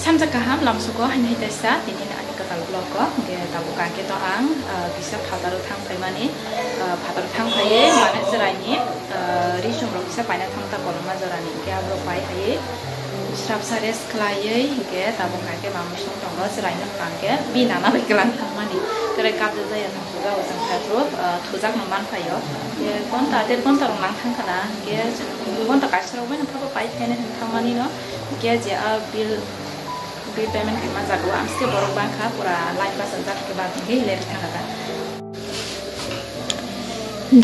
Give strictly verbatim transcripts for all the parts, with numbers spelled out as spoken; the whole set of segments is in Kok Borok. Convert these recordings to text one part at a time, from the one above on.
Samjak kaham lamsuko haini hai taisa tini ani kwtal vlog o, hwnkhe tabuk kangkhe to ang, ah, kisa phataro thang phaimani, ah, phataro thang phaiwi mane chwraini, ah, ri chum rok kisa paina thang ta koloma jorani, hwnkhe aborok pai hai srapsa rest khlaiwi, hwnkhe tabuk kangkhe mamwi song tongo chwraino kangkhe bi nana bai kwlang thangmani, kwrai kap jaya thang. Puja o chwng kha phuru, ah, thujakno man phaio. Hwnkhe ghonta, der ghonta rok nang thang kha na, hwnkhe dui ghonta kaisa rok bai no phabo pai phainai hwn thangmani no, hwnkhe je a bill, bill payment khaima jaga o amsike borok bang kha, pura line bachajak hwnkhe bang hwnkhe late thang kha.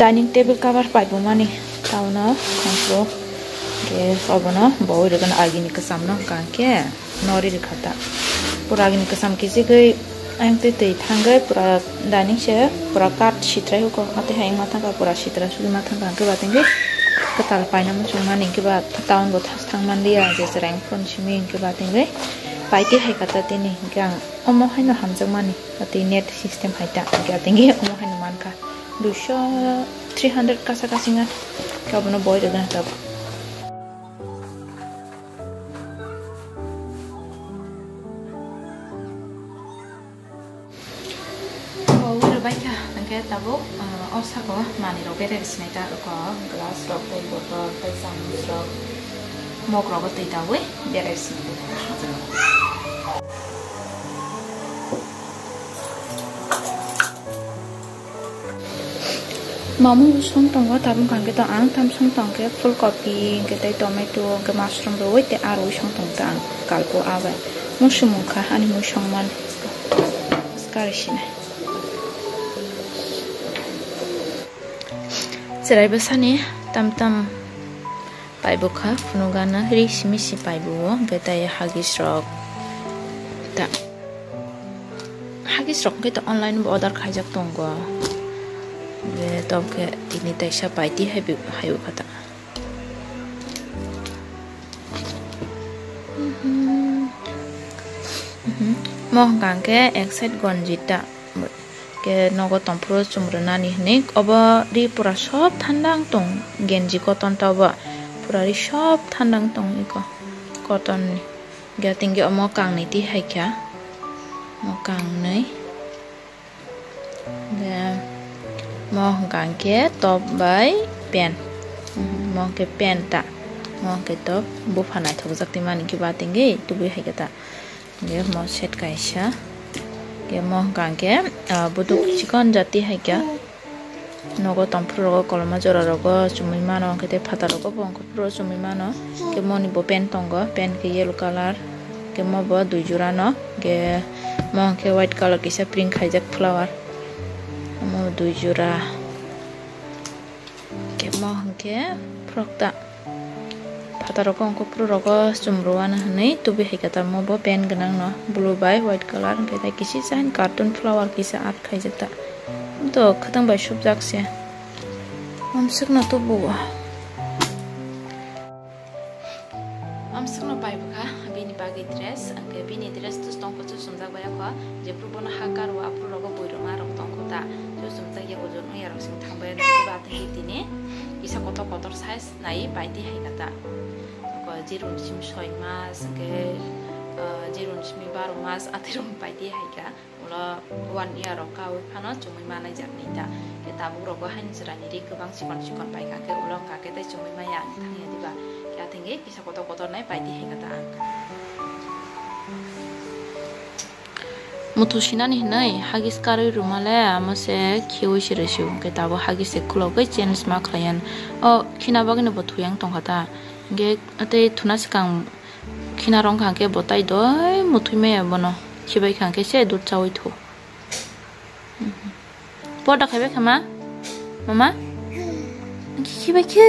Dining table cover paibumani tauno khangso, hwnkhe obono bo ui rwgano agini kwcham no hwnkha hwnkhe. Nori rikha ta. Pura agini kwcham kichigwi ayang twi twi thangwi pura dining se pura kat sitrai huko. Atwi hai wngma thangkha pura sitra sugwi ma thangkha hwnkhe ba tingwi kwtal paina muchungmani hwnkhe ba town bo thas thang manliya je chwraini phone simi hwnkhe ba tingwi pai twi hai kha ta tini hwnkhe ang omo haino hamjakmani atwi net system hai ta hwnkhe ba tingwi omo haino mankha duiso three hundred kasa kasi wngkha hwnkhe abono boi rwgwi hwnkhe. O ui rwbaikha, hwnkhe tabuk, ah, o saka manwi rok berai sinai ta, oko glass rok tei botol tei chamus rok, mok rogo twi daui berai sinai ta. Mamung song tongo, tabuk hwnkhe to ang tam song tong khe, phul kopi, hwnkhe tei tomato, hwnkhe mushroom rwui tei arwi song tong ta ang kalpo abai. Muisung mungkha ani muisong man kari sinai. Chwrai bwsani tam tam. Paibukha phunukgana ri simi si paibuo, hwnkhe tei huggies rok ta, huggies rok hwnkhe to online bo order khaijak tongo, hwnkhe tok khe tini taisa paiti hai bi-, hai bukha ta. Mo hwnkha hwnkhe ek side gonji ta. Khe nogo tongphuru chumrwnani hwnwi obo ri pura sob thanda wng tong, genji cotton ta obo pura ri sob thanda wng tong iko cotton ni. Hwnkhe tingkhe omo kangnwi twi hai kha, omo kangnwi. Hwnkhe mo hwnkha hwnkhe top bai pant, mo hwnkhe pant ta, mo hwnkhe top bupha naithokjak twi mani khe ba tingwi tubui hai khe ta. Hwnkhe mo set kaisa. Hwnkhe mo hwnkha hwnkhe, ah, buduk chikon jati hai khe. Nogo tongphuru rogo koloma jora rogo chumui mano, hwnkhe tei phataro rogo bo hwnkhe phuru chumui mano. Hwnkhe moni bo pen tongo, pen khe yellow colour. Hwnkhe mo bo dui jora no, hwnkhe mo hwnkhe white colour kisa print khaijak flower. Omo dui jora. Khe mo hwnkhe phrok ta. Phataro khe hwnkhe phuru rogo chumrwano hwnwi tubui hai khe ta mo bo pen gwnang no blue bai white colour hwnkhe tei kisi sa hwn cartoon flower kisa art khaijak ta. To khwtang bai supjak se. Amswkno tubuo. Amswkno pai bwkha bini bagwi dress, hwnkhe bini dress tus tongkho chusumjak bai kho, jephru bono ha karo aphuru rogo bui rwma rok tongkho ta, chusumjak ya ojon wngya rok sing thang bai rok ba thangwi tini kisa kotor kotor size nai pai di hai kha ta. Ko jirun sim soi mas, hwnkhe, ah, jirun simi baro mas, athai rok pai di hai kha. Ulo one year rok kaui phano chumui manai jak nai ta. Khe tabuk rogo haini chwraini ri kwbang chikon chikon pai kha khe ulo wngkha khe tei chumui maya ang thangya diba. Khe athengwi kisa kotor kotor nai pai di hai kha ta ang. Muthu sinani hinwi hagis karwi rwmale amo se khiui se rwsio hwnkhe tabuk hagis se khulogwi change ma khlaiyan. O khina bagwino bo thuyang tongkha ta. Hwnkhe tei thuna swkang khina rwngkha hwnkhe bo tai doi muthui maya bono khibai kha hwnkhe se dud chaui thu. Porda khaibai kha ma? Mama? Ang khe khibai khe?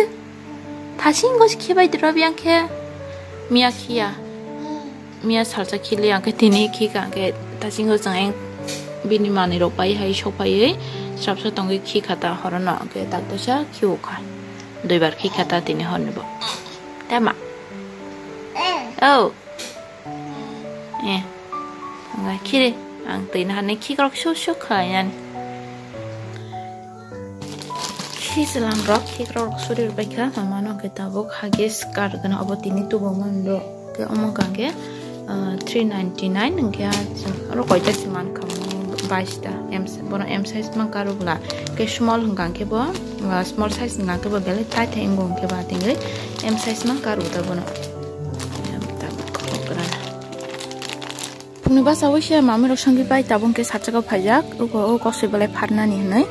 Thasing gos khibai dwrab yang khe? Miya khiya. Miya salsa khili ang khe tini khikha ang khe thasing gos ang bini manwi rok pai hai sok phaiwi srapsa tongwi khikha ta horono ang khe tak dosa khiukha. Duibar khikha ta tini horni bo. Tama? Oh. Eh. Ang khiri. Ang twi nahani khikrok suk suk kha yani. Khi selam rok, khikrok rok suri rwbai kha. Mama no khe tabuk hagis kar gana obo tini tubo man do. Omo hwnkha khe, ah, three ninety nine, hwnkhe aro koita se mankha, bais ta, M, bono M size mankha rwgwla. Khe small hwnkha khe bo, ah, small size hwnkha khe bo belai tai thai wngo hwnkhe ba tingwi M size mankha rwgwla bono. Phungni basa o se mami rok songwi pai tabuk hwnkhe satsaka phaijak, uko o kosoi belai pharnani hinwi.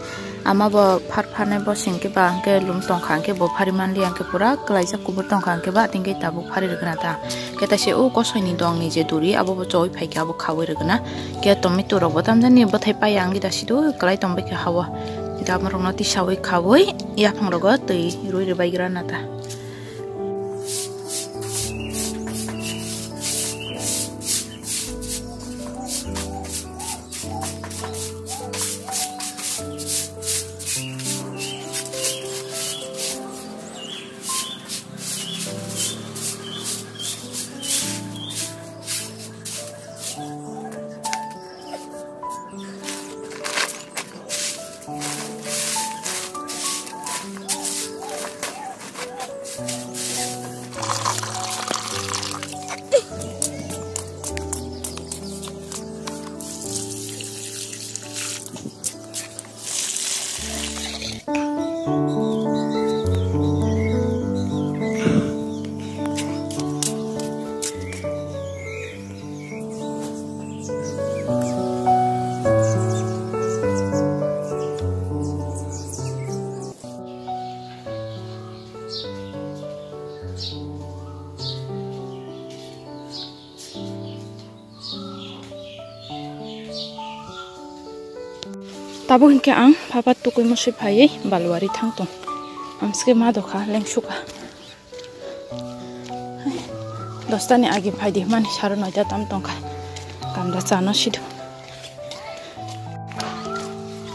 Ama bo phar pharnai bo sengke ba hwnkhe lum tongkha hwnkhe bo phari manliya hwnkhe pura kwlaijak kubur tongkha hwnkhe ba tingkhe tabuk phari rwgwna ta. Khe taise o kosoini dongni je duri abo bo choi phaikhe abo khaui rwgwna. Khe tomato rok bo tamjani bwthai paiya wngwi dasidu kwlai tongbaikha hao. Khe abo rokno tisaui khaui yaphang rogo twi rwi rwbaigrana ta. Tabuk hinkhe ang papa tukui musui phaiwi balwari thang tong. Amsike ma dokha lengsukha. Dostani agi phaidi mani saro noita tam tongkha. Kamda chano sidu.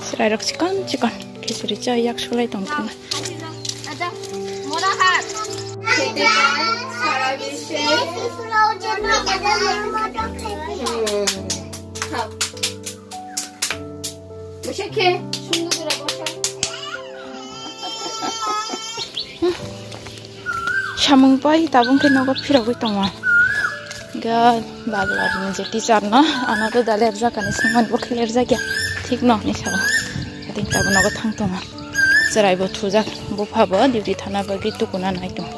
Chwrairok chikon chikon khichiri cha yak sulai tongthana. Samung pai tabung khe nogo phirogwi tongo. Ga balwar ni je teacher no ano to da lerjak ani singmani bo khe lerjak ya thik no ni sabo. Ati tabuk nogo thang tongo. Chwrai bo thujak bupha bo duty thana bagwi tukuna nai tongo.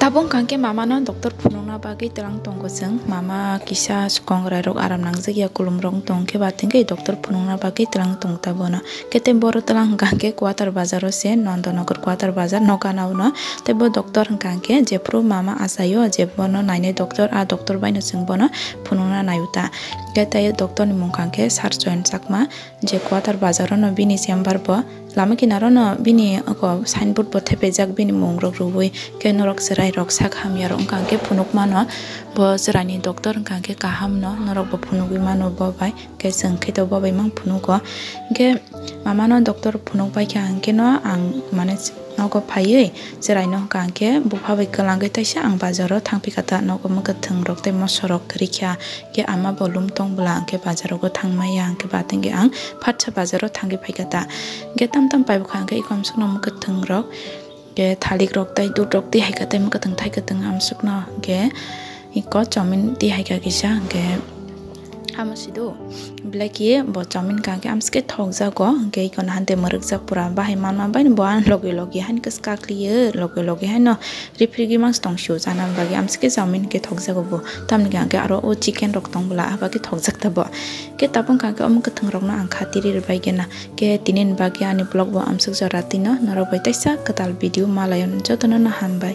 Tabuk hwnkha khe mama no doctor phunukna bagwi twlang tongo chwng. Mama kisa kongrai rok aram nangjak ya kulum rok tong khe ba tengkhe doctor phunukna bagwi twlang tongo ta bono. Khe tei boro twlang hwnkha khe quarter bazar o se Nandanagar quarter bazar no gana o no. Tei bo doctor hwnkha khe jephru mama achai o je bono nainai doctor a doctor bai no chwng bono phunukna nai o ta. Khe tei doctor ni mung hwnkha khe Sir Choyon Chakma. Je quarter bazar o no bini chamber bo lama kinaro no bini oko signboard bo thepaijak bini mung rok rwui khe norok chwrai rok sak hamya rok wngkha khe phunuk mano bo chwrai ni doctor wngkha khe kaham no norok bo phunugwi mano bo bai khe chwng khe to bo bai mang phunugo khe mama no doctor phunuk bai kha hwnkhe no ang mane nogo phaiwi chwrai no wngkha hwnkhe bupha bai kwlangwi taisa ang bazar o thangphi kha ta nogo mwkhwtwng rok tei moso rok kwrwi kha. Khe ama bo lum tong bwla hwnkhe bazar rogo thang maya hwnkhe ba tengkhe ang phatsa bazar o thangwi phaikha ta. Hwnkhe tam tam paibwkha hwnkhe eko amsukno mwkhwtwng rok khe thalik rok tei dudh rok twi haikha tei mwkhwtwng thai kwtwng amsukno hwnkhe eko chowmin twi haikha kisa hwnkhe amo sido belai khe bo chowmin kaham khe amsukhe thokjago hwnkhe eko hante mwrwkjak pura bahai manma bai bo ani logi logi haino khe swkakliyo logi logi haino. Riphrigwi mangsa tong sio chana bagwi amsike chowmin khe thokjago bo. Tamni hwnkhe aro o chicken rok tong bwla abo khe thokjak ta bo. Khe tabuk hwnkha khe omo kwthwng rokno ang kha tiri rwbai khe na. Khe tini ni bagwi ani vlog bo amsuk jora tino norok bai teisa kwtal video malai o jotono no hambai.